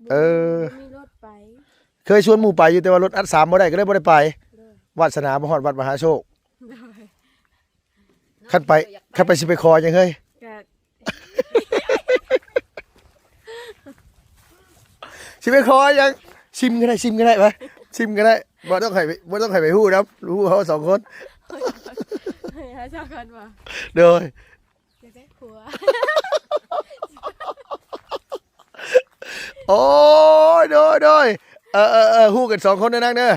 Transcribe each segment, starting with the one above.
ເອີ ບໍ່ມີລົດໄປ ເຄີຍຊວນໝູ່ໄປຢູ່ ແຕ່ວ່າລົດອັດສາມບໍ່ໄດ້ ກໍເລີຍບໍ່ໄດ້ໄປ. ໂດຍ ວາດສະໜາບໍ່ຮອດວັດມະຫາໂຊກ. ໂດຍ ຄັນໄປ ຄັນໄປຊິໄປຂໍຫຍັງເຮີ້ຍ? ກະ ຊິໄປຂໍຫຍັງ? ຊິມກໍໄດ້ ຊິມກໍໄດ້ ໄປ ຊິມກໍໄດ້ ບໍ່ຕ້ອງໃຫ້ ບໍ່ຕ້ອງໃຫ້ໄປຮູ້ນຳ ຮູ້ເຮົາສອງຄົນ. ເຮົາສອງຄົນບໍ່? ໂດຍ ຢາກໄດ້ຜົວ. ໂອ້ຍ ໂດຍ ໂດຍ ເອີ ເອີ ເອີ ຮູ້ກັນສອງຄົນເດີນາງເດີ. ໂດຍ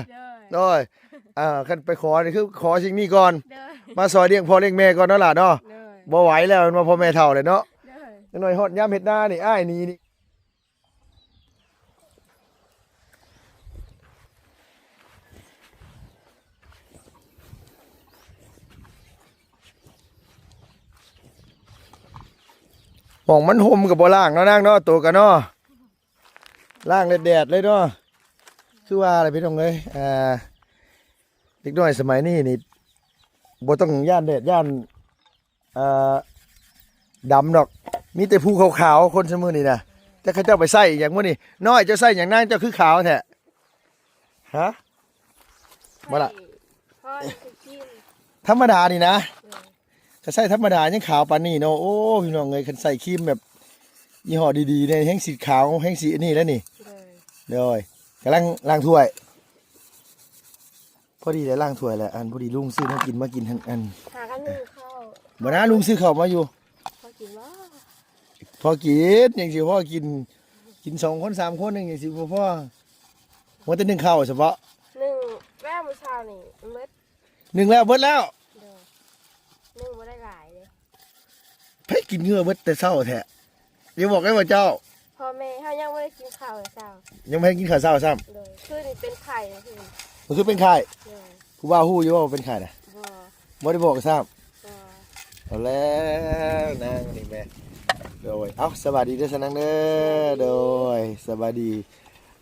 ໂດຍ ອ່າ ຄັນໄປຂໍນີ້ຄືຂໍສິ່ງນີ້ກ່ອນ. ໂດຍ ມາຊ່ອຍລ້ຽງພໍ່ລ້ຽງແມ່ກ່ອນເນາະຫຼ້າເນາະ. ໂດຍ ບໍ່ໄຫວແລ້ວ ແມ່ນວ່າພໍ່ແມ່ເຖົ້າແລ້ວເນາະ. ໂດຍ ຈັກໜ້ອຍຮອດຍາມເຮັດນານີ້ ອ້າຍໜີນີ້. ໝ່ອງມັນຮົ່ມກໍບໍ່ລ້າງເນາະນາງເນາະ ໂຕກໍເນາະ ລ້າງແດດໆເລີຍເນາະ. ຄືວ່າແຫຼະພີ່ນ້ອງເອີຍ ອ່າ ເດັກນ້ອຍສະໄໝນີ້ນີ້ ບໍ່ຕ້ອງຢ້ານແດດ ຢ້ານ ອ່າ ດຳດອກ ມີແຕ່ພູຂາວໆ ຄົນຊຸມື້ນີ້ນະ. ຈັກເຂົາເຈົ້າໄປໃຊ້ອີ່ຫຍັງມື້ນີ້. ນ້ອຍ ເຈົ້າໃຊ້ຫຍັງນາງ ເຈົ້າຄືຂາວແທ້? ຮະ? ບໍ່ລະ ໃຊ້ພໍຊິກິນ ທຳມະດານີ້ນະ. ເອີ ກໍໃຊ້ທຳມະດາຍັງຂາວປານນີ້ເນາະ. ໂອ້ ພີ່ນ້ອງເອີຍ ຄັນໃຊ້ຄຣີມແບບຍີ່ຫໍ້ດີໆແດ່ ແຮ່ງຊິຂາວ ແຮ່ງຊິອັນນີ້ແລ້ວນີ້. ໂດຍ ໂດຍ ກຳລັງລ້າງຖ້ວຍ. ພໍດີໄດ້ລ້າງຖ້ວຍແລ້ວ ອັນ ພໍດີລຸງຊື້ແນວກິນມາກິນ ອັນ ອັນ ຫາກັນໜຶ້ງເຂົ້າ. ບໍ່ນາ ລຸງຊື້ເຂົ້າມາຢູ່. ພໍກິນບໍ່? ພໍກິນ ຍັງຊິພໍກິນ ກິນສອງຄົນສາມຄົນຍັງຊິບໍ່ພໍ. ວ່າແຕ່ໜຶ້ງເຂົ້າສະເພາະ ໜຶ້ງແລ້ວມື້ເຊົ້ານີ້ໝົດ. ໜຶ້ງແລ້ວເບິດແລ້ວ. ໂດຍ ໜຶ້ງບໍ່ໄດ້ຫຼາຍເດ້. ໃຜກິນເຫື່ອເບິດແຕ່ເຊົ້າແທ້? ຢ່າບອກໄດ້ວ່າເຈົ້າ ພໍ່ແມ່ເຮົາຍັງບໍ່ໄດ້ກິນເຂົ້າເຊົ້າ. ຍັງບໍ່ໄດ້ກິນເຂົ້າເຊົ້າຊ້ຳ. ໂດຍ ຄືນີ້ເປັນໄຂ້ ຄື ຄືເປັນໄຂ້. ໂດຍ ຜູ້ບ່າວຮູ້ຢູ່ວ່າເປັນໄຂ້ນະ? ບໍ່ ບໍ່ໄດ້ບອກຊ້ຳ. ບໍ່ ເອົາແລ້ວນາງນີ້ແມ່. ໂດຍ ເອົ້າ ສະບາຍດີເດີສະນາງເດີ. ໂດຍ ສະບາຍດີ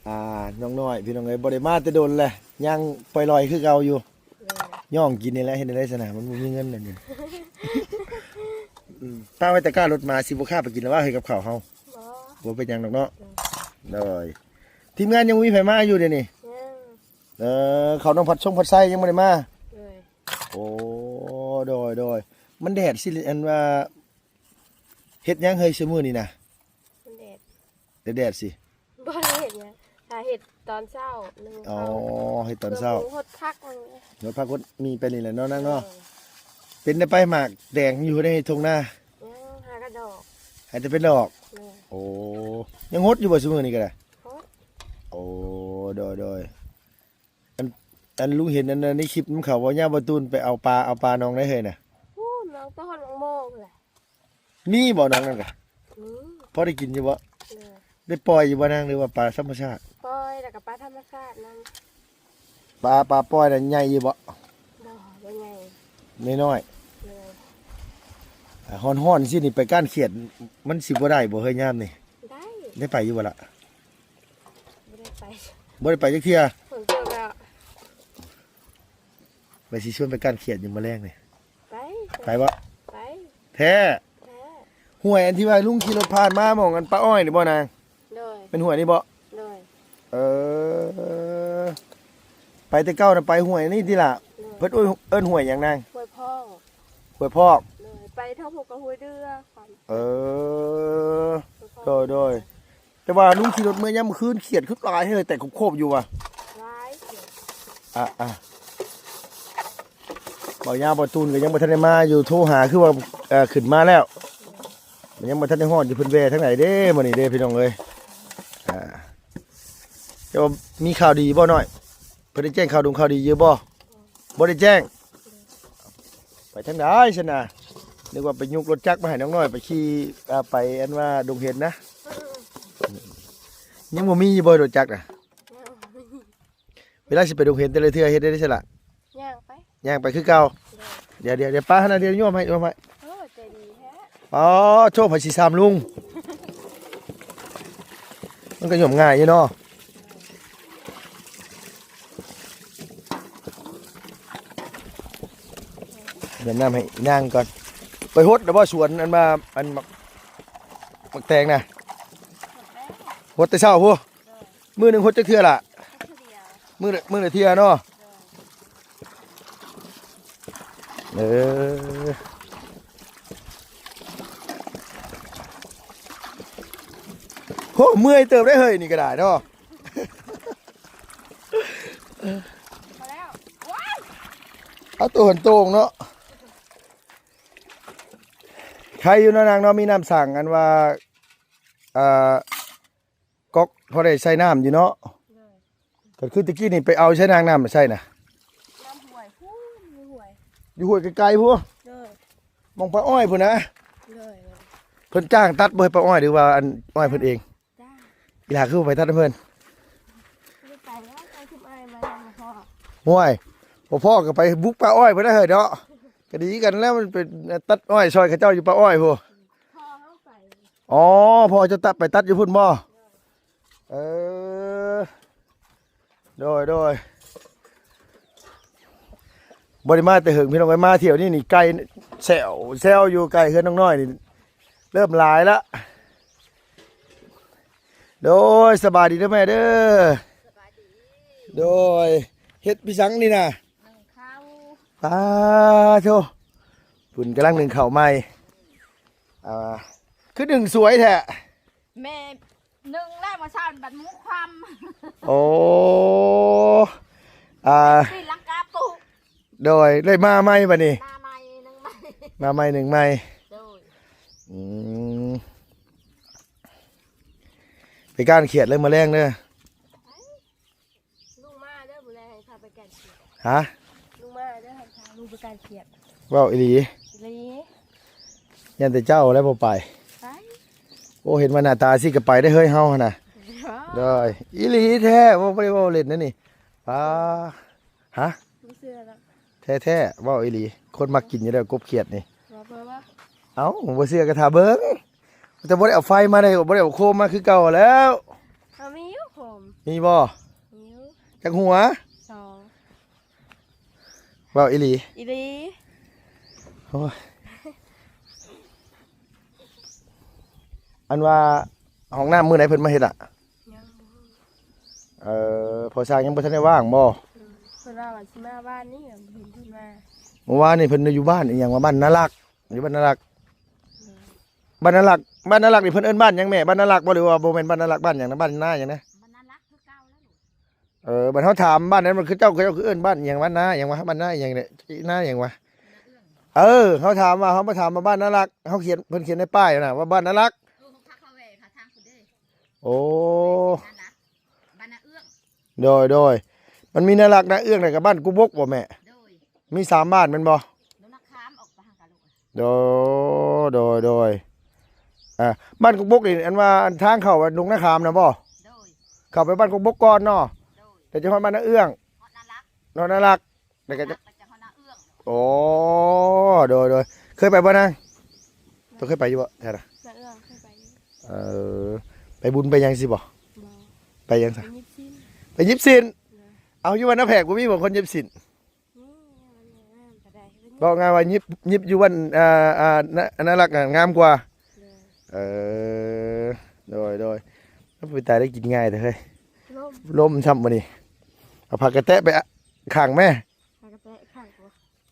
ອ່າ ນ້ອງນ້ອຍ ພີ່ນ້ອງເອີຍ ບໍ່ໄດ້ມາແຕ່ດົນແຫຼະ ຍັງປ່ອຍລອຍຄືເກົ່າຢູ່. ໂດຍ ຍ່ອງກິນນີ້ແຫຼະ ເຮັດແນວໃດຊັ້ນນະ ມັນບໍ່ມີເງິນແລ້ວນີ້. ອືມ ປ້າໄວ້ຕະກ້າລົດມາ ຊິບໍ່ຂ້າໄປກິນແລ້ວວ່າ ເຮີ້ຍ ກັບເຂົ້າເຮົາ. ບໍ່ ບໍ່ເປັນຫຍັງດອກເນາະ. ໂດຍ ໂດຍ ທີມງານຍັງບໍ່ມີໃຜມາຢູ່ເດນີ້. ຍັງ ເອີ ເຂົານ້ອງພັດຊົງພັດໄຊຍັງບໍ່ໄດ້ມາ. ໂດຍ ໂອ້ ໂດຍ ໂດຍ ມັນແດດຊິ ອັນວ່າ ເຮັດຫຍັງເຮີ້ຍ ຊຸມື້ນີ້ນະ? ມັນແດດ ແດດໆຊິ. ບໍ່ໄດ້ເຮັດຫຍັງ ຖ້າເຮັດຕອນເຊົ້າ ໜຶ້ງເຂົ້າ. ອໍ ເຮັດຕອນເຊົ້າ ເພື່ອຫົດຜັກ ຫົດຜັກ ຫົດໝີ່ໄປນີ້ແຫຼະເນາະນາງເນາະ. ເອີ ເປັນໄດ້ໄປໝາກແຕງຢູ່ໃນທົ່ງນາ? ຍັງ ຫາກະດອກ ຫາແຕ່ເປັນດອກ. ໂດຍ ໂອ້ ຍັງຫົດຢູ່ບໍ່ຊຸມື້ນີ້ກໍໄດ້? ຫົດ. ໂອ້ ໂດຍ ໂດຍ ອັນ ອັນລຸງເຫັນອັນ ໃນຄລິບນຳເຂົາວ່າ ຍາມບໍ່ຕູນໄປເອົາປາ ເອົາປາໜອງໃດເຮີ້ຍນະ? ພຸ້ນ ໜອງຕະຮອດໝາກໂມພຸ້ນແຫຼະ. ມີບໍ່ໜອງນັ້ນກະ? ມີ. ພໍໄດ້ກິນຢູ່ບໍ່? ໂດຍ. ໄດ້ປ່ອຍຢູ່ບໍ່ນາງ ຫຼືວ່າປາທຳມະຊາດ? ປ່ອຍ ແລ້ວກະປາທຳມະຊາດນຳ. ປາ ປາປ່ອຍນະໃຫຍ່ຢູ່ບໍ່? ບໍ່ ບໍ່ໃຫຍ່ ນ້ອຍໆ. ໂດຍ. ອ່າ ຮ້ອນໆຊີ້ນີ້ໄປກ້ານຂຽດ ມັນຊິບໍ່ໄດ້ບໍ່ເຮີ້ຍຍາມນີ້? ໄດ້. ໄດ້ໄປຢູ່ບໍ່ລະ? ບໍ່ໄດ້ໄປ ບໍ່ໄດ້ໄປຈັກເທື່ອ. ຝົນຕົກແລ້ວ ວ່າຊິຊວນໄປກ້ານຂຽດຢູ່ມື້ແລງນີ້. ໄປ ໄປບໍ່? ໄປ. ແທ້? ແທ້. ຫ້ວຍອັນທີ່ວ່າລຸງຂີ່ລົດຜ່ານມາ ໝ່ອງອັນປາອ້ອຍນີ້ບໍ່ນາງ? ໂດຍ. ແມ່ນຫ້ວຍນີ້ບໍ່? ໂດຍ. ເອີ ໄປແຕ່ເກົ່ານະ ໄປຫ້ວຍນີ້ຕິລະ. ໂດຍ. ເພິ່ນເອີ້ນ ເອີ້ນຫ້ວຍຫຍັງນາງ? ຫ້ວຍພອກ. ຫ້ວຍພອກ. ໂດຍ. ໄປທາງພຸ້ນກະຫ້ວຍເດືອ. ເອີ ໂດຍ ໂດຍ. ແຕ່ວ່າລຸງຂີ່ລົດເມືອຍາມມື້ຄືນ ຂຽດຄືຫຼາຍເຮີ້ຍ ແຕ່ໂຄບໆຢູ່ວ່າ. ຫຼາຍ. ອ່າ ອ່າ ບ່າວຍາວ ບ່າວຕູນກໍຍັງບໍ່ທັນໄດ້ມາຢູ່ ໂທຫາຄືວ່າ ເອີ ຂຶ້ນມາແລ້ວ ມັນຍັງບໍ່ທັນໄດ້ຮອດຢູ່. ເພິ່ນແວ່ທາງໃດເດ້ມື້ນີ້ເດ້ ພີ່ນ້ອງເອີຍ? ອ່າ ແຕ່ວ່າມີຂ່າວດີບໍ່ນ້ອຍ? ເພິ່ນໄດ້ແຈ້ງຂ່າວດົງຂ່າວດີຢູ່ບໍ່? ບໍ່ໄດ້ແຈ້ງ. ໄປທາງໃດຊັ້ນນະ? ນຶກວ່າໄປຍົກລົດຈັກມາໃຫ້ນ້ອງນ້ອຍໄປຂີ່ ອ່າ ໄປອັນວ່າດົງເຫັນນະ. ຍັງບໍ່ມີຢູ່ບໍ່ລົດຈັກນະ? ຍັງ. ເວລາຊິໄປດົງເຫັນແຕ່ລະເທື່ອເຮັດໄດ້ຊັ້ນລະ? ຍ່າງໄປ. ຍ່າງໄປຄືເກົ່າ. ໂດຍ. ດຽວໆໆ ປ້າຫັ້ນນະ ດຽວໂຍມໃຫ້ ໂຍມໃຫ້. ໂອ້ ໃຈດີແທ້. ອໍ ໂທ ໃຜຊິຊ້ຳລຸງ? ມັນກໍຫຍ້ອມງ່າຍຢູ່ເນາະ. ເດີນນ້ຳໃຫ້ນາງກ່ອນ. ໄປຫົດແລ້ວບໍ່ສວນ ອັນວ່າ ອັນໝາກ ໝາກແຕງນະ? ຫົດແລ້ວ. ຫົດແຕ່ເຊົ້າພຸ້ນ. ມື້ໜຶ່ງຫົດຈັກເທື່ອລະ? ມື້ລະ ມື້ລະເທື່ອເນາະ. ເອີ ໂຫ ເມື່ອຍເຕີບໄດ໋ເຮີ້ຍ ນີ້ກໍໄດ້ເນາະ. ເອົາໂຕຫັນໂຕ່ງເນາະ. ໄຄຢູ່ເນາະນາງເນາະ ມີນ້ຳສັງ ອັນວ່າ ອ່າ ກອກພໍໄດ້ໃຊ້ນ້ຳຢູ່ເນາະ. ໂດຍ ກໍຄືຕະກີ້ນີ້ໄປເອົາໃຊ້ນາງນ້ຳໃຊ້ນະ? ນ້ຳຫ້ວຍພຸ້ນ ຢູ່ຫ້ວຍ ຢູ່ຫ້ວຍໄກໆພຸ້ນ. ໂດຍ ໝ່ອງປາອ້ອຍພຸ້ນນະ. ໂດຍ ເພິ່ນຈ້າງຕັດບໍ່ໃຫ້ປາອ້ອຍ ຫຼືວ່າອັນອ້ອຍເພິ່ນເອງ? ຈ້າງ. ອີ່ຫຼ້າຄືບໍ່ໄປຕັດນຳເພິ່ນ? ບໍ່ໄປແລ້ວ ໄປຊຸມອ້າຍມາຍັງບໍ່ພໍ້. ຫ້ວຍ ບໍ່ພໍ້ກໍໄປບຸກປາອ້ອຍພຸ້ນນະເຮີ້ຍເນາະ. ກໍດີກັນແລ້ວ ມັນໄປຕັດອ້ອຍຊ່ອຍເຂົາເຈົ້າຢູ່ປາອ້ອຍພຸ້ນ. ພໍ່ເຮົາໄປ. ອໍ ພໍ່ເຈົ້າຕັດ ໄປຕັດຢູ່ພຸ້ນບໍ່? ເອີ ໂດຍ ໂດຍ ບໍ່ໄດ້ມາແຕ່ເຫິງພີ່ນ້ອງເອີຍ ມາທ່ຽວນີ້ນີ້ ໄກ່ແຊວແຊວຢູ່ ໄກ່ເຮືອນນ້ອງນ້ອຍນີ້ເລີ່ມຫຼາຍລະ. ໂດຍ ສະບາຍດີເດີແມ່ເດີ. ສະບາຍດີ. ໂດຍ ເຮັດພິສັງນີ້ນະ? ໜຶ້ງເຂົ້າ. ປາໂທ ພຸ້ນກຳລັງໜຶ້ງເຂົ້າໃໝ່. ອ່າ ຄືໜຶ້ງສວຍແທ້? ແມ່ໜຶ້ງແລ້ວ ມື້ເຊົ້າບັດໝູຄວ່ຳ. ໂອ້ ອ່າ ຕີນລັງກາປຸ. ໂດຍ ໄດ້ມາໃໝ່ບັດນີ້. ມາໃໝ່ໜຶ້ງໃໝ່. ມາໃໝ່ໜຶ້ງໃໝ່. ໂດຍ ອືມ ໄປກ້ານຂຽດເລີຍມື້ແລງເດີ. ລຸງມາເດີ ມື້ແລງໃຫ້ພາໄປກ້ານຂຽດ. ຮະ? ລຸງມາເດີ ໃຫ້ພາລຸງໄປກ້ານຂຽດ. ເວົ້າອີ່ຫຼີ? ອີ່ຫຼີ. ຢ້ານແຕ່ເຈົ້າແລ້ວບໍ່ໄປ. ໄປ. ໂອ້ ເຫັນວ່າໜ້າຕາຊີ້ກໍໄປໄດ້ເຮີ້ຍ ເຮົາຫັ້ນນະ. ໂດຍ ອີ່ຫຼີແທ້ ບໍ່ ບໍ່ໄດ້ເວົ້າເລ່ນເດ້ນີ້. ປາ ຮະ? ບໍ່ເຊື່ອດອກ. ແທ້ໆ ເວົ້າອີ່ຫຼີ ຄົນມັກກິນຢູ່ແລ້ວ ກົບຂຽດນີ້. ບໍ່ ບໍ່ ບໍ່. ເອົ້າ ບໍ່ເຊື່ອກໍຖ້າເບິ່ງ. ແຕ່ບໍ່ໄດ້ເອົາໄຟມາໄດ້ ບໍ່ໄດ້ເອົາໂຄມມາຄືເກົ່າແລ້ວ. ເຮົາມີຢູ່ໂຄມ. ມີບໍ່? ມີຢູ່. ຈັກຫົວ? ສອງ. ເວົ້າອີ່ຫຼີ? ອີ່ຫຼີ. ໂອ້ຍ ອັນວ່າຫ້ອງນ້ຳມື້ໃດເພິ່ນມາເຮັດລະ? ຍັງບໍ່ຮູ້. ເອີ ພໍ່ຊ່າງຍັງບໍ່ທັນໄດ້ວ່າງບໍ່? ເອີ ເພິ່ນວ່າວ່າຊິມາວານນີ້ ບໍ່ເຫັນເພິ່ນມາ. ເມື່ອວານນີ້ເພິ່ນຢູ່ບ້ານອີ່ຫຍັງວ່າ ບ້ານນາລັກ ຢູ່ບ້ານນາລັກ. ເອີ ບ້ານນາລັກ ບ້ານນາລັກນີ້ເພິ່ນເອີ້ນບ້ານຫຍັງແມ່? ບ້ານນາລັກບໍ່ ຫຼືວ່າບໍ່ແມ່ນບ້ານນາລັກ ບ້ານຫຍັງນະ? ບ້ານນາຫຍັງນະ? ບ້ານນາລັກຄືເກົ່າແລ້ວ. ເອີ ບັດເຮົາຖາມບ້ານນັ້ນ ຄືເຈົ້າ ເຂົາເຈົ້າຄືເອີ້ນບ້ານຫຍັງ? ບ້ານນາຫຍັງວະ? ບ້ານນາຫຍັງນີ້? ນາຫຍັງວະ? ນາເອື້ອງ. ເອີ ເຮົາຖາມວ່າ ເຮົາມາຖາມວ່າບ້ານນາລັກ ເຮົາຂຽນ ເພິ່ນຂຽນໃນປ້າຍນະວ່າບ້ານນາລັກ. ເອີ ເຮົາພາເຂົາແວ່ ເຂົາທາງພຸ້ນເດ້. ໂອ້ ບ້ານນາລັກ ບ້ານນາເອື້ອງ. ໂດຍ ໂດຍ ມັນມີນາລັກ ນາເອື້ອງ ແລ້ວກໍບ້ານກຸບົກບໍ່ແມ່? ໂດຍ ມີສາມບ້ານແມ່ນບໍ່? ດອນນາຄາມອອກໄປຫາກະໂລ. ໂດ ໂດຍ ໂດຍ ອ່າ ບ້ານກົກບົກນີ້ ອັນວ່າອັນທາງເຂົ້າດົງນາຄາມນະບໍ່? ໂດຍ ເຂົ້າໄປບ້ານກົກບົກກ່ອນເນາະ. ໂດຍ ແລ້ວຈະຮອດບ້ານນາເອື້ອງ ຮອດນາລັກ ຮອດນາລັກ ແລ້ວກໍຈະ ນາລັກ ແລ້ວຈະຮອດນາເອື້ອງ. ໂອ້ ໂດຍ ໂດຍ ເຄີຍໄປບໍ່ນາງ? ໂດຍ ໂຕເຄີຍໄປຢູ່ບໍ່ແທ້ນະ? ນາເອື້ອງເຄີຍໄປຢູ່. ເອີ ໄປບຸນໄປຫຍັງຊີ້ບໍ່? ບໍ່ ໄປຫຍັງຊະ? ໄປຫຍິບສິນ ໄປຫຍິບສິນ. ໂດຍ ເອົາ ຢູ່ບ້ານນາແພກບໍ່ມີບໍ່ຄົນຫຍິບສິນ? ນີ້ ມັນງາມປານໃດ? ເວົ້າງ່າຍວ່າຫຍິບ ຫຍິບຢູ່ບ້ານ ອ່າ ອ່າ ນາ ນາລັກນະງາມກວ່າ. ໂດຍ ເອີ ໂດຍ ໂດຍ ເປັນຕາໄດ້ກິນງ່າຍແທ້ເຮີ້ຍ. ລົມ ລົມຊ້ຳມື້ນີ້. ເອົາຜ້າກະແຕະໄປ ອະ ຂັງແມ້. ຜ້າກະແຕະຂັງບໍ່?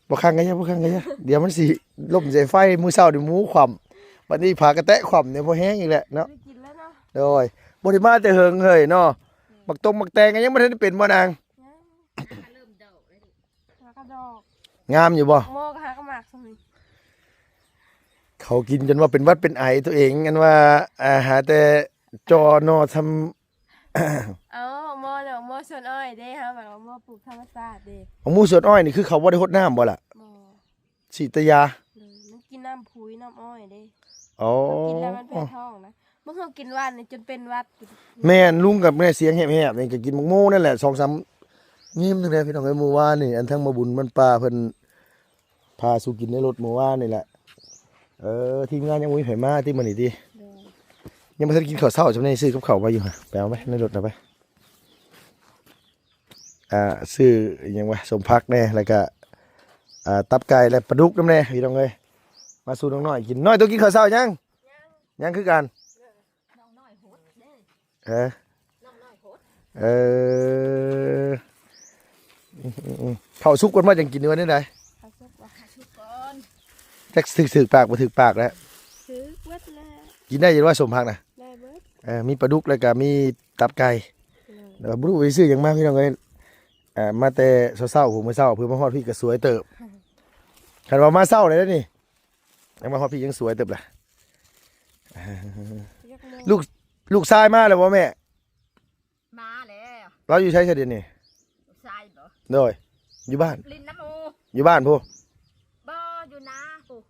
ບໍ່ຂັງກໍຢ່າ ບໍ່ຂັງກໍຢ່າ ດຽວມັນຊິລົ້ມໃສ່ໄຟ. ມື້ເຊົ້ານີ້ໝູຂວ້ຳ ບັດນີ້ຜ້າກະແຕະຂວ້ຳນີ້ພໍແຮງອີກແຫຼະເນາະ. ໄດ້ກິນແລ້ວເນາະ. ໂດຍ ບໍ່ໄດ້ມາແຕ່ເຫິງເຮີ້ຍເນາະ. ອືມ ໝາກຕົງໝາກແຕງກໍຍັງບໍ່ທັນໄດ້ເປັນບໍ່ນາງ? ຍັງ ຫາກະເລີ່ມດອກເດ້. ຫາກະດອກ ງາມຢູ່ບໍ່? ໝໍກໍຫາກະໝາກສ່ຳນີ້. ເຂົາກິນຈົນວ່າເປັນຫວັດເປັນໄອຕົວເອງ ອັນວ່າ ອ່າ ຫາແຕ່ຈໍ່ໜໍ່ຊຳ. ເອົາ ໝໍເນາະ ໝໍສວນອ້ອຍເດ້ ເຮົາໝໍປູກທຳມະຊາດເດ້. ໝໍສວນອ້ອຍນີ້ຄືເຂົາບໍ່ໄດ້ຫົດນ້ຳບໍ່ລະ? ບໍ່ ສີດແຕ່ຢາ. ໂດຍ ມັນກິນນ້ຳຜຸຍນ້ຳອ້ອຍເດ້. ອໍ ມັນກິນແລ້ວມັນແພ້ທ້ອງນະ. ບາງເທື່ອກິນຫວານນີ້ຈົນເປັນຫວັດ. ແມ່ນ ລຸງກັບແມ່ສຽງແຫບໆນີ້ກໍກິນໝາກໂມນັ້ນແຫຼະ ສອງສາມຍິ້ມໜຶ່ງເດ້ພີ່ນ້ອງເອີຍ. ມື້ວານນີ້ ອັນທາງໝໍບຸນມັນປ່າເພິ່ນພາສູ່ກິນໃນລົດມື້ວານນີ້ແຫຼະ. ເອີ ທີມງານຍັງບໍ່ມີໃຜມາຕິມື້ນີ້ຕິ? ໂດຍ ຍັງບໍ່ທັນກິນເຂົ້າເຊົ້າຊ່ຳນີ້ ຊື້ກັບເຂົ້າໄວ້ຢູ່ຫະ ໄປເອົາໄປໃນລົດນະໄປ. ອ່າ ຊື້ອີ່ຫຍັງວະ ສົມຜັກແດ່ ແລ້ວກະ ອ່າ ຕັບໄກ່ ແລະ ປາດຸກນຳແດ່ພີ່ນ້ອງເອີຍ. ມາສູ່ນ້ອງນ້ອຍກິນ. ນ້ອຍ ໂຕກິນເຂົ້າເຊົ້າຍັງ? ຍັງ ຍັງຄືກັນ. ນ້ອງນ້ອຍຫົດເດ້. ຮະ? ນ້ອງນ້ອຍຫົດ. ເອີ ເຂົ້າສຸກກ່ອນບໍ່ ຈັ່ງກິນ ຫຼືວ່າແນວໃດ? ເຂົ້າສຸກບໍ່? ສຸກກ່ອນ. ຈັກຖືກ ຖືກປາກບໍ່ຖືກປາກແລ້ວ. ຖືກເບິດແລ້ວ. ກິນໄດ້ຢູ່ວ່າ ສົ້ມຜັກນະ? ໄດ້ເບິດ. ເອີ ມີປາດຸກ ແລ້ວກະມີຕັບໄກ່. ໂດຍ. ແລ້ວບໍ່ຮູ້ໄປຊື້ຫຍັງມາ ພີ່ນ້ອງເອີຍ. ເອີ ມາແຕ່ເຊົ້າໆ ພຸ້ນ ມື້ເຊົ້າ ເພື່ອມາຮອດພີ້ກະສວຍເຕີບ. ຄັນວ່າມາເຊົ້າແລ້ວນີ້ ຍັງມາຮອດພີ້ຍັງສວຍເຕີບລະ. ຈັກໂມງ? ລູກ ລູກຊາຍມາແລ້ວບໍ່ແມ່? ມາແລ້ວ. ລາວຢູ່ໃສຊະດຽວນີ້? ໃສບໍ່? ໂດຍ. ຢູ່ບ້ານ. ຫຼິ້ນນຳໝູ່. ຢູ່ບ້ານພຸ້ນ? ບໍ່, ຢູ່ນາພຸ້ນ.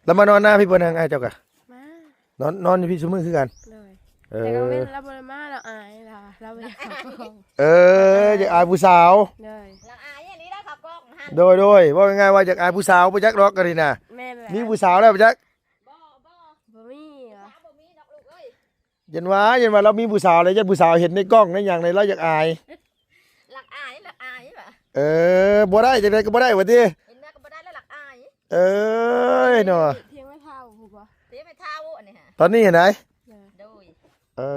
ລາວມານອນນາພີ້ບໍ່ນາງ ອ້າຍເຈົ້າກະ? ມາ. ນອນ ນອນຢູ່ພີ້ຊຸມື້ຄືກັນ? ໂດຍ. ເອີ ແຕ່ກາງເວັນລາວບໍ່ໄດ້ມາ ລາວອາຍ ລາວ ລາວບໍ່ຢາກເຂົ້າກ້ອງ. ເອີ ຢາກອາຍຜູ້ສາວ. ໂດຍ. ລາວອາຍອັນນີ້ໄດ້ເຂົ້າກ້ອງຫັ້ນ. ໂດຍ ໂດຍ. ເວົ້າງ່າຍໆວ່າຢາກອາຍຜູ້ສາວ ບໍ່ຈັກດອກ ອັນນີ້ນະ. ແມ່ນແຫຼະ. ມີຜູ້ສາວແລ້ວບໍ່ຈັກ? ບໍ່ ບໍ່ ບໍ່ມີຫວາ? ຜູ້ສາວບໍ່ມີດອກລູກເອີຍ. ຢ້ານວ່າ ຢ້ານວ່າລາວມີຜູ້ສາວແລ້ວ ຢ້ານຜູ້ສາວເຫັນໃນກ້ອງໃນຫຍັງໃນ ລາວຢາກອາຍ. ລັກອາຍ ລັກອາຍຫວາ? ເອີ ບໍ່ໄດ້ ຈັ່ງໃດກໍບໍ່ໄດ້ຫວາຕິ? ເຫັນແລ້ວກໍບໍ່ໄດ້ແລ້ວ ລັກອາຍ. ເອີຍເນາະ. ຖຽງແມ່ເຖົ້າພຸ້ນບໍ່? ຖຽງແມ່ເຖົ້າອັນນີ້ຫະ. ຕອນນີ້ຫັ້ນໃດ? ໂດຍ. ເອີ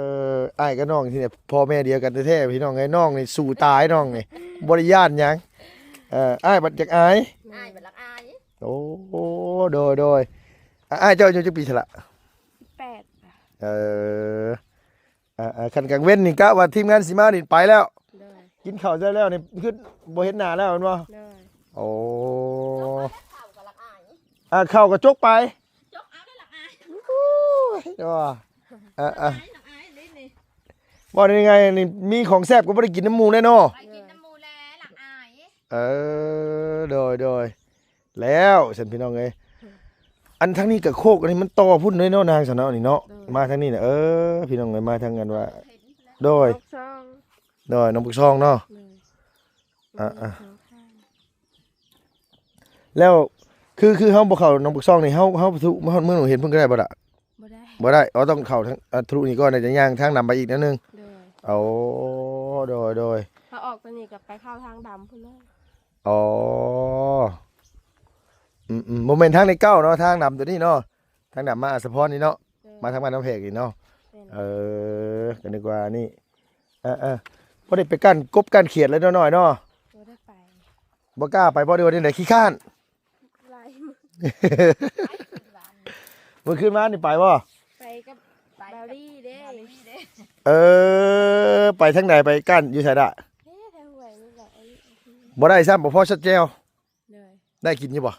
ອ້າຍກັບນ້ອງທີ່ນີ້ ພໍ່ແມ່ດຽວກັນແທ້ໆ ພີ່ນ້ອງເອີຍ. ນ້ອງນີ້ສູ້ຕາຍ ນ້ອງນີ້ບໍ່ໄດ້ຢ້ານຫຍັງ. ເອີ ອ້າຍບັດຢາກອາຍ. ອ້າຍບັດລັກອາຍ. ໂອ້ ໂດຍ ໂດຍ. ອາ ອ້າຍເຈົ້າອາຍຸຈັກປີຊະລະ? ສິບແປດ. ເອີ ອ່າໆ ຄັນກາງເວັນນີ້ກະວ່າທີມງານຊິມານີ້ໄປແລ້ວ. ໂດຍ. ກິນເຂົ້າແລ້ວນີ້ຄືບໍ່ເຫັນໜ້າແລ້ວແມ່ນບໍ່? ໂດຍ. ໂອ້ ຈົກໄປແລ້ວ ເຂົ້າກໍລັກອາຍ. ອ່າ ເຂົ້າກໍຈົກໄປ. ຈົກເອົາໄດ້ລັກອາຍ. ໂອ້ຍ ເນາະ. ອ່າໆ ລັກອາຍ ລັກອາຍເລີຍນີ້. ເວົ້າງ່າຍໆນີ້ ມີຂອງແຊບກໍບໍ່ໄດ້ກິນນຳໝູ່ແຫຼະເນາະ. ໄປກິນນຳໝູ່ແຫຼະ ລັກອາຍ. ເອີ ໂດຍ ໂດຍ. ແລ້ວຊັ້ນພີ່ນ້ອງເອີຍ. ອັນທາງນີ້ກະໂຄກ ອັນນີ້ມັນຕໍ່ພຸ້ນເລີຍເນາະນາງ ຊັ້ນເນາະ ນີ້ເນາະ. ໂດຍ. ມາທາງນີ້ນະ ເອີ ພີ່ນ້ອງເອີຍ ມາທາງອັນວ່າ ໂດຍ ນຳບັກຊອງ. ໂດຍ ນຳບັກຊອງເນາະ. ໂດຍ. ອ່າໆ ແລ້ວຄື ຄືເຮົາບໍ່ເຂົ້ານຳບັກຊອງນີ້ ເຮົາ ເຮົາທຸມາຮອດເມືອງໜອງເຫັນພຸ້ນກໍໄດ້ບໍ່ລະ? ບໍ່ໄດ້ ບໍ່ໄດ້. ອໍ ຕ້ອງເຂົ້າທາງ ອ່າ ທະລຸນີ້ກ່ອນ ແລ້ວຈະຍ່າງທາງດຳໄປອີກແນວໜຶ່ງ. ໂດຍ. ໂອ້ ໂດຍ ໂດຍ. ຖ້າອອກຕົວນີ້ກໍໄປເຂົ້າທາງດຳພຸ້ນເລີຍ. ອໍ ອືມໆ ບໍ່ແມ່ນທາງເລກເກົ້າເນາະ ທາງດຳຕົວນີ້ເນາະ ທາງດຳມາອາດສະພອນນີ້ເນາະ. ໂດຍ. ມາທາງບ້ານນ້ຳແພກນີ້ເນາະ. ແມ່ນ. ເອີ ກໍນຶກວ່ານີ້ ເອີ ເອີ ບໍ່ໄດ້ໄປກ້ານກົບກ້ານຂຽດເລີຍເນາະ ນ້ອຍເນາະ. ບໍ່ໄດ້ໄປ. ບໍ່ກ້າໄປບໍ່ ຫຼືວ່າຈັ່ງໃດ ຂີ້ຄ້ານ? ຫຼາຍມື້. ມື້ຄືນມານີ້ໄປບໍ່? ໄປກັບບາວລີເດ້. ເອີ ໄປທາງໃດ? ໄປກ້ານຢູ່ໃສລະ? ເດ້ ແຖວຫ້ວຍນີ້ແຫຼະ. ບໍ່ໄດ້ຊ້ຳ ບໍ່ພໍຊອດແຈ່ວ. ໂດຍ. ໄດ້ກິນຢູ່ບໍ່?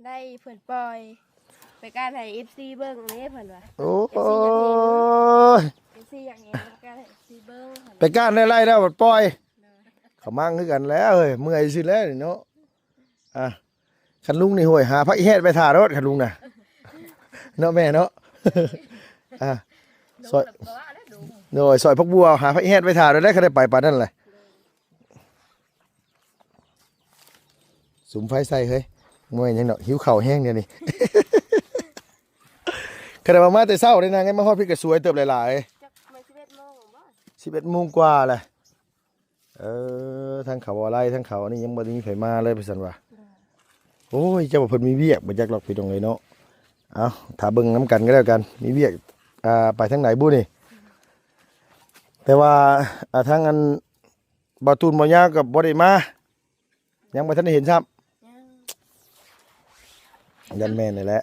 ໄດ້ ເພິ່ນປ່ອຍ ໄປກ້ານໃຫ້ເອັຟຊີເບິ່ງເດ້ ເພິ່ນວ່າ. ໂອ້ຍ ເອັຟຊີຢາກເຫັນ ເອັຟຊີຢາກເຫັນ ໄປກ້ານໃຫ້ເອັຟຊີເບິ່ງ. ໄປກ້ານໄດ້ໄລ່ແລ້ວບັດປ່ອຍ. ໂດຍ. ເຂົາມັ່ງຄືກັນແຫຼະເອີຍ ເມື່ອຍຊື່ແລ້ວນີ້ເນາະ. ອ່າ ຄັນລຸງນີ້ ໂຫຍ ຫາຜັກອີແຮດໄວ້ຖ້າໂລດ ຄັນລຸງນະ ເນາະແມ່ເນາະ. ອ່າ ຊອຍ ໂດຍ ຊອຍຜັກບົວ ຫາຜັກອີແຮດໄວ້ຖ້າໂລດ ຄັນໄດ້ໄປປານນັ້ນແຫຼະ. ສຸມໄຟໃສ່ເຮີ້ຍ ບໍ່ແມ່ນຫຍັງດອກ ຫິວເຂົ້າແຮງດຽວນີ້. ຂະໜາດວ່າມາແຕ່ເຊົ້າເດ້ນາງ ມາຮອດພີ້ກໍສວຍເຕີບຫຼາຍໆ. ຈັກແມ່ນສິບເອັດໂມງບໍ່? ສິບເອັດໂມງກວ່າແຫຼະ. ເອີ ທາງເຂົາບໍ່ໄລ່ ທາງເຂົາອັນນີ້ຍັງບໍ່ໄດ້ມີໃຜມາເລີຍ ວ່າຊັ້ນວ່າ. ໂດຍ. ໂອ້ຍ ເຈົ້າວ່າເພິ່ນມີວຽກບໍ່ຈັກດອກ ພີ່ນ້ອງເອີຍເນາະ. ເອົ້າ ຖ້າເບິ່ງນຳກັນກໍແລ້ວກັນ ມີວຽກ ອ່າ ໄປທາງໃດບຸນີ້. ແຕ່ວ່າ ອ່າ ທາງອັນ ບ່າວຕູນ ບ່າວຍາວກໍບໍ່ໄດ້ມາ ຍັງບໍ່ທັນໄດ້ເຫັນຊ້ຳ. ຍັງ. ຢ້ານແມ່ນນີ້ແຫຼະ.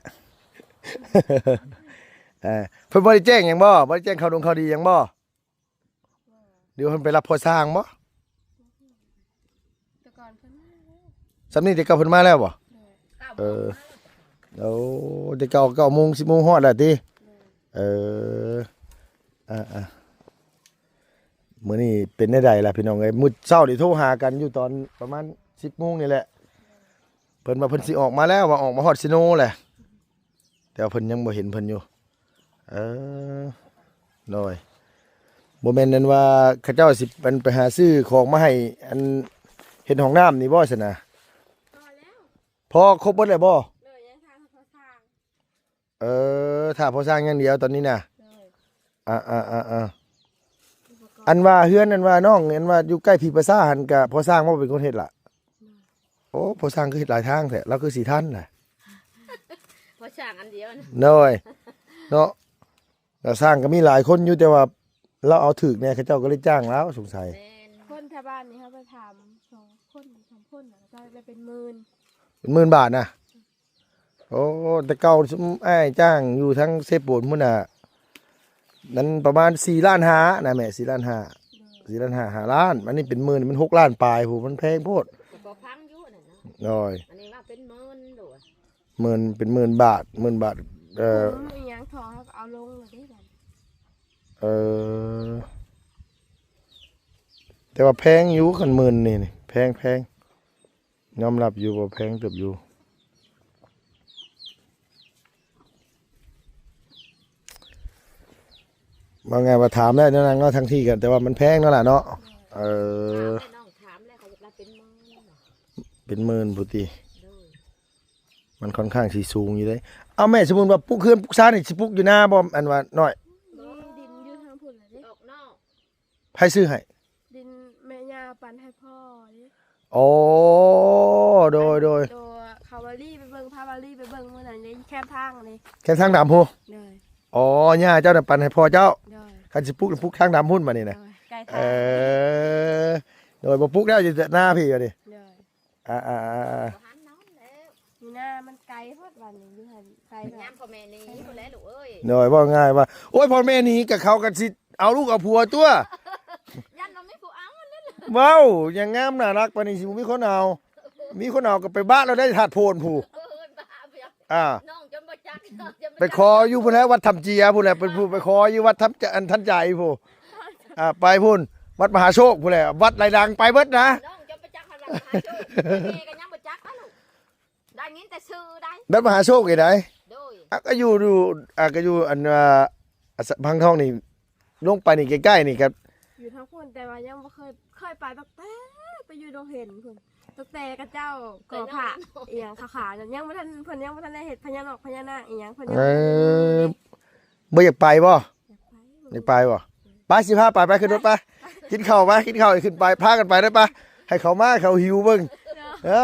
ເອີ ເພິ່ນບໍ່ໄດ້ແຈ້ງຫຍັງບໍ່? ບໍ່ໄດ້ແຈ້ງຂ່າວດົງຂ່າວດີຫຍັງບໍ່? ບໍ່. ຫຼືວ່າເພິ່ນໄປຮັບພໍ່ຊ່າງບໍ່? ແຕ່ກ່ອນເພິ່ນມາແລ້ວ. ຊ່ຳນີ້ແຕ່ເກົ່າເພິ່ນມາແລ້ວບໍ່? ໂດຍ. ເອີ ໂອ້ ແຕ່ເກົ່າເກົ້າໂມງ ສິບໂມງຮອດແລ້ວຕິ? ໂດຍ. ເອີ ອ່າໆ ມື້ນີ້ເປັນແນວໃດລະພີ່ນ້ອງເອີຍ? ມື້ເຊົ້ານີ້ໂທຫາກັນຢູ່ຕອນປະມານສິບໂມງນີ້ແຫຼະ ເພິ່ນວ່າເພິ່ນຊິອອກມາແລ້ວ ວ່າອອກມາຮອດເຊໂນແຫຼະ ແຕ່ວ່າເພິ່ນຍັງບໍ່ເຫັນເພິ່ນຢູ່. ເອີ ໂດຍ ບໍ່ແມ່ນນັ້ນວ່າເຂົາເຈົ້າຊິອັນໄປຫາຊື້ຂອງມາໃຫ້ອັນເຮັດຫ້ອງນ້ຳນີ້ບໍ່ຊັ້ນນະ? ພໍແລ້ວ ພໍຄົບເບິດແລ້ວບໍ່? ໂດຍ ຍັງທາງ ເອີ ຖ້າພໍ່ຊ່າງຢ່າງດຽວຕອນນີ້ນະ. ໂດຍ. ອ່າໆໆໆ ອຸປະກອນ ອັນວ່າເຮືອນ ອັນວ່ານ້ອງ ອັນວ່າຢູ່ໃກ້ຜີປາສາດຫັ້ນ ກະພໍ່ຊ່າງບໍ່ເປັນຄົນເຮັດລະ? ໂດຍ. ໂອ້ ພໍ່ຊ່າງຄືເຮັດຫຼາຍທາງແທ້ ລາວຄືຊິທັນນະ ພໍ່ຊ່າງອັນດຽວນະ. ໂດຍ ເນາະ ກະຊ່າງກະມີຫຼາຍຄົນຢູ່ ແຕ່ວ່າ ລາວເອົາຖືກແດ່ ເຂົາເຈົ້າກໍເລີຍຈ້າງລາວສົງໄສ. ແມ່ນ ຄົນແຖວບ້ານນີ້ເຮົາໄປຖາມສອງຄົນສາມຄົນນະ ເຂົາເຈົ້າໄດ້ເປັນໝື່ນ ເປັນໝື່ນບາດນະ. ໂອ້ ແຕ່ເກົ່າອ້າຍຈ້າງຢູ່ທາງເຊໂປນພຸ້ນນະ ນັ້ນປະມານສີ່ລ້ານຫ້ານະແມ່ ສີ່ລ້ານຫ້າ ໂດຍ ສີ່ລ້ານຫ້າ ຫ້າລ້ານ ອັນນີ້ເປັນໝື່ນ ມັນຫົກລ້ານປາຍພຸ້ນ ມັນແພງໂພດ. ກໍພໍຟັງຢູ່ນັ້ນເນາະ ໂດຍ ອັນນີ້ວ່າເປັນໝື່ນໂດຍ ໝື່ນ ເປັນໝື່ນບາດ ໝື່ນບາດ ເອີ ຜົມອີ່ຫຍັງຖອກເຮົາກໍເອົາລົງແລ້ວເດ້ບັດ ເອີ ແຕ່ວ່າແພງຢູ່ ຄັນໝື່ນນີ້ ນີ້ ແພງ ແພງ ຍອມຮັບຢູ່ວ່າແພງເຕີບຢູ່. ວ່າໄງວ່າຖາມໄດ້ເນາະນາງເນາະ ທັງທີ່ກັນ ແຕ່ວ່າມັນແພງເນາະຫຼ້າເນາະ. ເອີ ຖາມແລ້ວ ນ້ອງຖາມແລ້ວ ເຂົາຢາກໄດ້ເປັນໝື່ນ ເປັນໝື່ນພຸ້ນຕິ ໂດຍ ມັນຂ້ອນຂ້າງຊິສູງຢູ່ເດ້. ເອົາແມ່ ສົມມຸດວ່າປຸກເຮືອນປຸກຊານນີ້ ຊິປຸກຢູ່ນາບໍ່ ອັນວ່ານ້ອຍ? ມີດິນຢູ່ທາງພຸ້ນແຫຼະເດ້ ອອກນອກ ໃຜຊື້ໃຫ້? ດິນແມ່ຍ່າປັນໃຫ້ພໍ່ເດ້. ອໍ ໂດຍ ໂດຍ ໂດຍ ເຂົາວາລີໄປເບິ່ງ ພາວາລີໄປເບິ່ງມື້ນັ້ນເດ້ ແຄມທາງເດ້ ແຄມທາງດຳພຸ້ນ. ໂດຍ ອໍ ຍ່າເຈົ້ານະປັນໃຫ້ພໍ່ເຈົ້າ. ໂດຍ ຄັນຊິປຸກ ປຸກທາງດຳພຸ້ນບາດນີ້ນະ. ໂດຍ ໃກ້ທາງ ເອີ ໂດຍ ບໍ່ປຸກແລ້ວ ຢູ່ໜ້າພີ້ບາດນີ້. ໂດຍ ອ່າໆໆ ບໍ່ທັນນອນແລ້ວ ຢູ່ນາມັນໄກໂພດ ບາດນີ້ຢູ່ຫັ້ນໄກ ຍາມພໍ່ແມ່ໜີພຸ້ນແຫຼະລູກເອີຍ. ໂດຍ ເວົ້າງ່າຍວ່າ ໂອ້ຍ ພໍ່ແມ່ໜີກໍເຂົາກໍຊິເອົາລູກເອົາຜົວຕົວະ ຢ້ານວ່າມີຜູ້ເອົານັ້ນ. ເວົ້າຢ່າງງາມໜ້າຮັກປານນີ້ ຊິບໍ່ມີຄົນເອົາ ມີຄົນເອົາກໍໄປບະແລ້ວໄດ້ທາດໂພນຜູ້. ເອີ ບະ ອ່າ ນ້ອງຈົນບໍ່ຈັກ ນ້ອງຈົນບໍ່ຈັກ ໄປຂໍຢູ່ພຸ້ນແຫຼະ ວັດຖ້ຳເຈຍພຸ້ນແຫຼະ ເປັນຜູ້ໄປຂໍຢູ່ວັດຖ້ຳ ອັນ ທັນໃຈພຸ້ນ. ອ່າ ໄປພຸ້ນ ວັດມະຫາໂຊກພຸ້ນແຫຼະ ວັດຫຼາຍດັງໄປເບິດນະ. ນ້ອງຈະໄປຈັກວັດມະຫາໂຊກ ແມ່ກໍຍັງບໍ່ຈັກນະລູກ ໄດ້ຍິນແຕ່ຊື່ໃດ. ວັດມະຫາໂຊກນີ້ໃດ? ໂດຍ ອ່າ ກໍຢູ່ ຢູ່ ອ່າ ກໍຢູ່ອັນ ອ່າ ອາ ພັງທອງນີ້ ລົງໄປນີ້ໃກ້ໆນີ້ກໍຢູ່ທາງພຸ້ນ ແຕ່ວ່າຍັງບໍ່ເຄີຍ ເຄີຍໄປຕັ້ງແຕ່ໄປຢູ່ດົງເຫັນພຸ້ນ ຕັ້ງແຕ່ເຂົາເຈົ້າກໍ່ພະອີ່ຫຍັງຂາວໆນັ້ນ ຍັງບໍ່ທັນ ເພິ່ນຍັງບໍ່ທັນໄດ້ເຮັດພະຍານອກພະຍານາກອີ່ຫຍັງ ເພິ່ນຍັງ ເອີ ບໍ່ທັນໄດ້ເຮັດ. ບໍ່ຢາກໄປບໍ່? ຢາກໄປ ຢາກໄປບໍ່? ໄປ ຊິພາໄປ ໄປຂຶ້ນລົດໄປ ກິນເຂົ້າໄປ ກິນເຂົ້າຂຶ້ນໄປ ພາກັນໄປເດີໄປ ໃຫ້ເຂົາມາ ເຂົາຫິວເບິ່ງ. ເອີ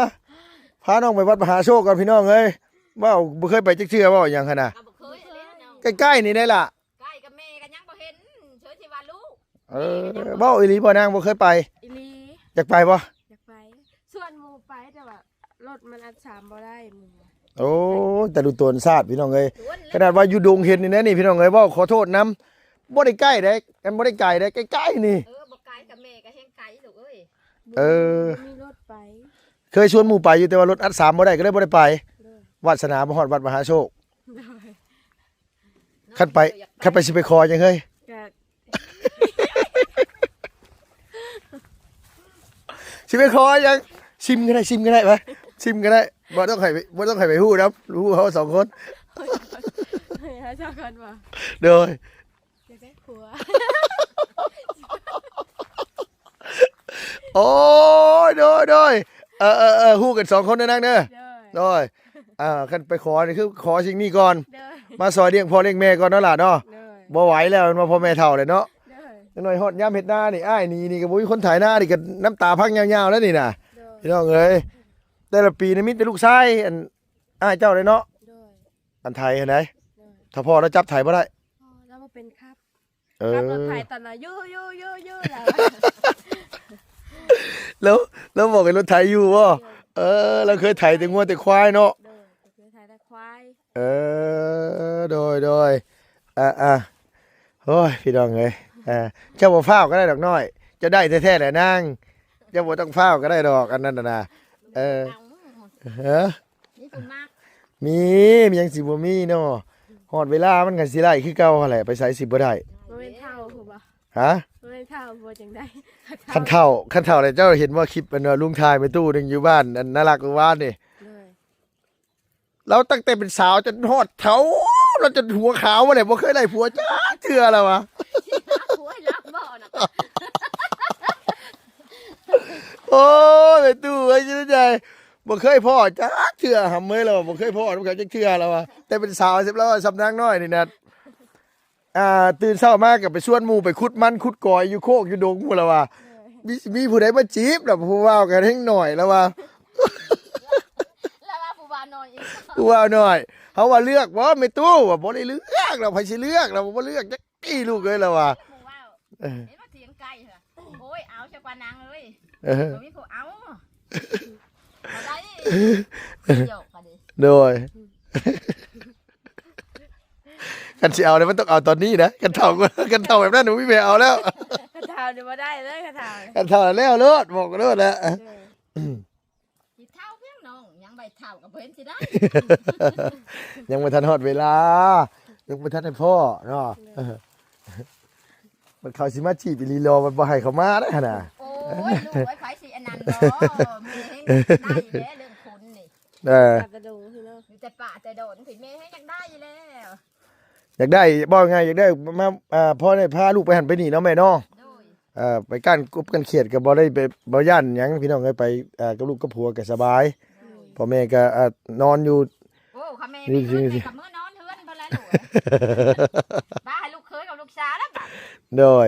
ພານ້ອງໄປວັດມະຫາໂຊກກ່ອນພີ່ນ້ອງເອີຍ ເວົ້າບໍ່ເຄີຍໄປຈັກເທື່ອ ເວົ້າຫຍັງຫັ້ນນະ ກໍບໍ່ເຄີຍແຫຼະນ້ອງ ໃກ້ໆນີ້ແຫຼະ ໃກ້ກັບແມ່ກໍຍັງບໍ່ເຫັນ ເຊີຍຊິວ່າລູກ. ເອີ ເວົ້າອີ່ຫຼີບໍ່ນາງ ບໍ່ເຄີຍໄປ? ອີ່ຫຼີ. ຢາກໄປບໍ່? ຢາກໄປ ຊວນໝູ່ໄປ ແຕ່ວ່າລົດມັນອັດສາມບໍ່ໄດ້ໝູ່. ໂອ້ຍ ແຕ່ລຸໂຕນຊາດພີ່ນ້ອງເອີຍ ຂະໜາດວ່າຢູ່ດົງເຫັນນີ້ນະນີ້ພີ່ນ້ອງເອີຍ ເວົ້າຂໍໂທດນຳ ບໍ່ໄດ້ໃກ້ໃດ໋ ອັນບໍ່ໄດ້ໄກໃດ໋ ໃກ້ໆນີ້. ເອີ ບໍ່ໄກກັບແມ່ກໍແຮງໄກລູກເອີຍ. ເອີ ບໍ່ມີລົດໄປ ເຄີຍຊວນໝູ່ໄປຢູ່ ແຕ່ວ່າລົດອັດສາມບໍ່ໄດ້ ກໍເລີຍບໍ່ໄດ້ໄປ. ໂດຍ ວາດສະໜາບໍ່ຮອດວັດມະຫາໂຊກ. ໂດຍ ຄັນໄປ ຄັນໄປຊິໄປຂໍຫຍັງເຮີ້ຍ? ກະ ຊິໄປຂໍຫຍັງ? ຊິມກໍໄດ້ ຊິມກໍໄດ້ ໄປ ຊິມກໍໄດ້ ບໍ່ຕ້ອງໃຫ້ ບໍ່ຕ້ອງໃຫ້ໄປຮູ້ນຳ ຮູ້ເຮົາສອງຄົນ. ເຮົາສອງຄົນບໍ່? ໂດຍ ຢາກໄດ້ຜົວ. ໂອ້ຍ ໂດຍ ໂດຍ ເອີ ເອີ ເອີ ຮູ້ກັນສອງຄົນເດີນາງເດີ. ໂດຍ ໂດຍ ອ່າ ຄັນໄປຂໍນີ້ຄືຂໍສິ່ງນີ້ກ່ອນ ໂດຍ ມາຊ່ອຍລ້ຽງພໍ່ລ້ຽງແມ່ກ່ອນເນາະຫຼ້າເນາະ. ໂດຍ ບໍ່ໄຫວແລ້ວແມ່ນບໍ່ ພໍ່ແມ່ເຖົ້າແລ້ວເນາະ. ໂດຍ ຈັກໜ້ອຍຮອດຍາມເຮັດນານີ້ ອ້າຍໜີນີ້ກໍບໍ່ມີຄົນໄຖນານີ້ ກໍນ້ຳຕາພັງຍາວໆແລ້ວນີ້ນະ. ໂດຍ ພີ່ນ້ອງເອີຍ ແຕ່ລະປີນີ້ມີແຕ່ລູກຊາຍ ອັນ ອ້າຍເຈົ້າເດ້ເນາະ. ໂດຍ ອັນໄຖຫັ້ນໃດ໋. ໂດຍ ຖ້າພໍ່ລາວຈັບໄຖບໍ່ໄດ້ ພໍ່ລາວບໍ່ເປັນຄັບ. ເອີ ຂັບລົດໄຖຕອນນັ້ນ ຢູ່ໆໆໆ ລາວ ລາວ ລາວບອກໃຫ້ລົດໄຖຢູ່ບໍ່? ໂດຍ ເອີ ລາວເຄີຍໄຖແຕ່ງົວແຕ່ຄວາຍເນາະ. ໂດຍ ເຄີຍໄຖແຕ່ຄວາຍ. ເອີ ໂດຍ ໂດຍ ອ່າໆ ໂອ້ຍ ພີ່ນ້ອງເອີຍ ເຈົ້າບໍ່ຟ້າວກໍໄດ້ດອກນ້ອຍ ເຈົ້າໄດ້ແທ້ໆແຫຼະນາງ ເຈົ້າບໍ່ຕ້ອງຟ້າວກໍໄດ້ດອກ ອັນນັ້ນນະ. ເອີ ເອີ ມີຜູ້ມັກ ມີ ມີຫຍັງຊິບໍ່ມີເນາະ ຮອດເວລາມັນກໍຊິໄດ້ຄືເກົ່າຫັ້ນແຫຼະ ໄປໃສຊິບໍ່ໄດ້. ບໍ່ແມ່ນເຖົ້າພຸ້ນບໍ່? ຮະ? ບໍ່ແມ່ນເຖົ້າບໍ່ ຈັ່ງໃດ ຄັນເຖົ້າ ຄັນເຖົ້າແລ້ວ ເຈົ້າເຫັນບໍ່ ຄລິບອັນວ່າລຸງຖ່າຍແມ່ຕູ້ໜຶ່ງຢູ່ບ້ານ ອັນ ນາລັກ ມື້ວານນີ້? ໂດຍ ລາວຕັ້ງແຕ່ເປັນສາວຈົນຮອດເຖົ້າ ລາວຈົນຫົວຂາວໝົດແຫຼະ ບໍ່ເຄີຍໄດ້ຜົວຈັກເທື່ອລາວວ່າ. ໂອ້ຍ ແມ່ຕູ້ເອີຍ ຊິໄດ້ ບໍ່ເຄີຍພໍ້ຈັກເທື່ອ ຫຳເອີຍ ລາວວ່າ ບໍ່ເຄີຍພໍ້ນຳກັນຈັກເທື່ອລາວວ່າ ແຕ່ເປັນສາວ ລາວວ່າສ່ຳນາງນ້ອຍນີ້ນະ. ອ່າ ຕື່ນເຊົ້າມາກໍໄປຊວນໝູ່ໄປຂຸດມັນຂຸດກອຍຢູ່ໂຄກຢູ່ດົງພຸ້ນລະວ່າ. ໂດຍ ມີ ມີຜູ້ໃດມາຈີບລະ ຜູ້ບ່າວກໍແຮ່ງໜ້ອຍລະວ່າ. ລະວ່າຜູ້ບ່າວໜ້ອຍອີກ ຜູ້ບ່າວໜ້ອຍ. ເຮົາວ່າເລືອກບໍ່ແມ່ຕູ້ ວ່າບໍ່ໄດ້ເລືອກລະ ໃຜຊິເລືອກລະ ບໍ່ເລືອກຈັກທີລູກເອີຍລະວ່າ. ຜູ້ບ່າວ ເອີ ເຫັນວ່າຖຽງໄກ່ເຫືອ ໂອ້ຍ ເອົາຊະກວ່ານາງເອີຍ ເອີ ບໍ່ມີຜູ້ເອົາ ເອົາໄດ້ ຫຍອກກັນເດ້ ໂດຍ ຄັນຊິເອົານີ້ມັນຕ້ອງເອົາຕອນນີ້ນະ ຄັນເຖົ້າ ຄັນເຖົ້າແບບນັ້ນບໍ່ມີໃຜເອົາແລ້ວ ຄັນເຖົ້ານີ້ບໍ່ໄດ້ເລີຍ ຄັນເຖົ້າ ຄັນເຖົ້າແລ້ວໂລດ ບອກໂລດແຫຼະ ເອີ ຊິເຖົ້າພຽງນ້ອງ ຍັງບໍ່ເຖົ້າກໍບໍ່ເຫັນຊິໄດ້ ຍັງບໍ່ທັນຮອດເວລາ ຍັງບໍ່ທັນໄດ້ພໍ້ເນາະ ເອີ ມັນເຂົາຊິມາຈີບອີ່ຫຼີລໍ ມັນບໍ່ໃຫ້ເຂົາມາໄດ້ຫັ້ນນະ ໂອ້ຍ ລູກເອີຍ ໃຜຊິອັນນັ້ນບໍ່ ແມ່ແຮ່ງໄດ້ແຫຼະເລື່ອງຄົນນີ້ ເອີ ປາແຕ່ດົງພຸ້ນເນາະ ມີແຕ່ປ່າແຕ່ດອນພີ້ ແມ່ແຮ່ງຢາກໄດ້ແລ້ວ ຢາກໄດ້ ເວົ້າງ່າຍ ຢາກໄດ້ມາ ອ່າ ພໍໄດ້ພາລູກໄປຫັ້ນໄປນີ້ເນາະແມ່ເນາະ ໂດຍ ເອີ ໄປກ້ານກົບກ້ານຂຽດກໍບໍ່ໄດ້ໄປ ບໍ່ຢ້ານຫຍັງພີ່ນ້ອງເອີຍ ໄປ ອ່າ ກັບລູກກັບຜົວກໍສະບາຍ ໂດຍ ພໍ່ແມ່ກໍ ອ່າ ນອນຢູ່ ໂອ້ ຄັນແມ່ ຢູ່ ມີເງິນ ຢູ່ ກໍເມືອນອນເຮືອນເພິ່ນແລ້ວລູກເອີຍ ບ້າໃຫ້ລູກເຂີຍກັບລູກສາວແລ້ວບາດ ໂດຍ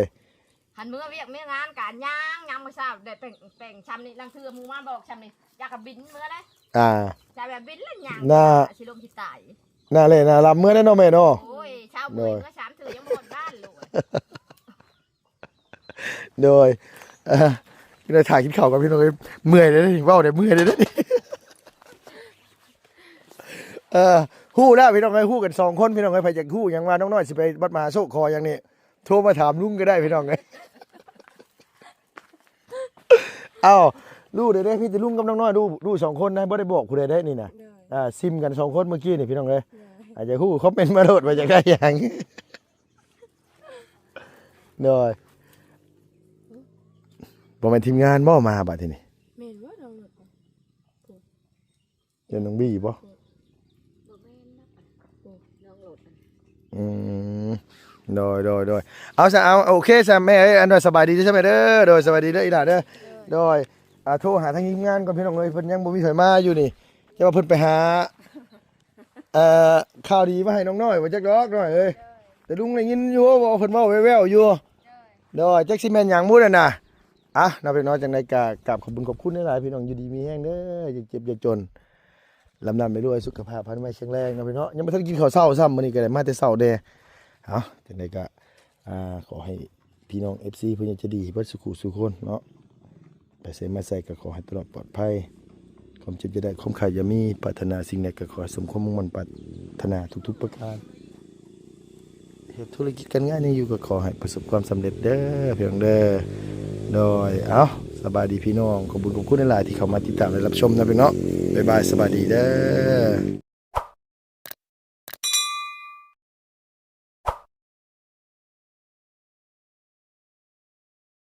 ຄັນເມືອວຽກເມືອງານກະຍ່າງ ຍາມມື້ເຊົ້າແດດແປງ ແປງຊ່ຳນີ້ ລາງເທື່ອໝູ່ມາບອກຊ່ຳນີ້ ຢາກກະບິນເມືອເດ້ ອ່າ ຈະແບບບິນແລ້ວຍ່າງ ໜ້າ ຊິລົມຊິຕາຍ ໜ້າແຫຼະໜ້າລຳເມືອເດ້ເນາະແມ່ເນາະ ໂອ້ຍ ຊາວເມືອຍ ໂດຍ ເມືອສາມເທື່ອຍັງບໍ່ຮອດບ້ານໂລດ ໂດຍ ເອີ ກິນ ໄດ້ຖ້າກິນເຂົ້າກັນພີ່ນ້ອງເອີຍ ເມື່ອຍເດ້ນີ້ ເວົ້າໄດ້ເມື່ອຍເດ້ນີ້ ເອີ ຮູ້ແລ້ວພີ່ນ້ອງເອີຍ ຮູ້ກັນສອງຄົນພີ່ນ້ອງເອີຍ ໃຜຢາກຮູ້ຫຍັງວ່ານ້ອງນ້ອຍຊິໄປວັດມະຫາໂຊກຂໍຫຍັງນີ້ ໂທມາຖາມລຸງກໍໄດ້ພີ່ນ້ອງເອີຍ ເອົ້າ ຮູ້ເດ້ ມີແຕ່ລຸງກັບນ້ອງນ້ອຍ ຮູ້ ຮູ້ສອງຄົນນະ ບໍ່ໄດ້ບອກຜູ້ໃດເດ້ນີ້ນະ ໂດຍ ອ່າ ຊິມກັນສອງຄົນມື້ກີ້ນີ້ພີ່ນ້ອງເອີຍ ໂດຍ ອາດຈະຮູ້ຄອມເມັນມາໂລດວ່າຢາກໄດ້ຫຍັງ ໂດຍ ບໍ່ແມ່ນທີມງານບໍ່ມາບາດທີນີ້ ແມ່ນບໍ່ ນ້ອງໂລດ ເຈົ້ານ້ອງບີບໍ່ ບໍ່ແມ່ນນະ ໂອ້ ນ້ອງໂລດ ອືມ ໂດຍ ໂດຍ ໂດຍ ເອົາຊະ ເອົາ ໂອເຄຊະແມ່ເອີຍ ອັນວ່າສະບາຍດີເດີຊະແມ່ເດີ ໂດຍ ສະບາຍດີເດີອີ່ຫຼ້າເດີ ໂດຍ ໂດຍ ອ່າ ໂທຫາທາງທີມງານກ່ອນພີ່ນ້ອງເອີຍ ເພິ່ນຍັງບໍ່ມີໃຜມາຢູ່ນີ້ ແຕ່ວ່າເພິ່ນໄປຫາ ເອີ ຂ່າວດີມາໃຫ້ນ້ອງນ້ອຍ ບໍ່ຈັກດອກນ້ອຍເອີຍ ໂດຍ ແຕ່ລຸງໄດ້ຍິນຢູ່ ເວົ້າ ເພິ່ນເວົ້າແວ່ວໆຢູ່ ໂດຍ ໂດຍ ຈັກຊິແມ່ນຫຍັງບຸນັ້ນນະ ອ່ະ ເນາະ ພີ່ນ້ອງເນາະ ຈັ່ງໃດກໍກາບຂອບບຸນຂອບຄຸນຫຼາຍໆ ພີ່ນ້ອງ ຢູ່ດີມີແຮງເດີ ຢ່າເຈັບຢ່າຈົນ ລ່ຳໆລວຍໆ ສຸຂະພາບພະນາໄມແຂງແຮງເນາະ ພີ່ນ້ອງເນາະ ຍັງບໍ່ທັນກິນເຂົ້າເຊົ້າຊ້ຳ ມື້ນີ້ກໍໄດ້ມາແຕ່ເຊົ້າແດ່ ເອົ້າ ຈັ່ງໃດກໍ ອ່າ ຂໍໃຫ້ພີ່ນ້ອງເອັຟຊີ ຜູ້ໃຫຍ່ໃຈດີເບິດສູ່ຜູ້ສູ່ຄົນເນາະ ໄປໃສມາໃສກໍຂໍໃຫ້ຕະຫຼອດປອດໄພ ຄວາມເຈັບຢ່າໄດ້ ຄວາມໄຂ້ຢ່າມີ ປາດຖະໜາສິ່ງໃດກໍຂໍໃຫ້ສົມຄວາມມຸ່ງໝັ້ນປາດຖະໜາທຸກໆປະການ ເຮັດທຸລະກິດການງານຫຍັງຢູ່ກໍຂໍໃຫ້ປະສົບຄວາມສຳເລັດເດີພີ່ນ້ອງເດີ ໂດຍ ເອົ້າ ສະບາຍດີພີ່ນ້ອງ ຂອບບຸນຂອບຄຸນຫຼາຍໆທີ່ເຂົ້າມາຕິດຕາມ ແລະ ຮັບຊົມນະພີ່ນ້ອງເນາະ ບາຍບາຍ ສະບາຍດີເດີ.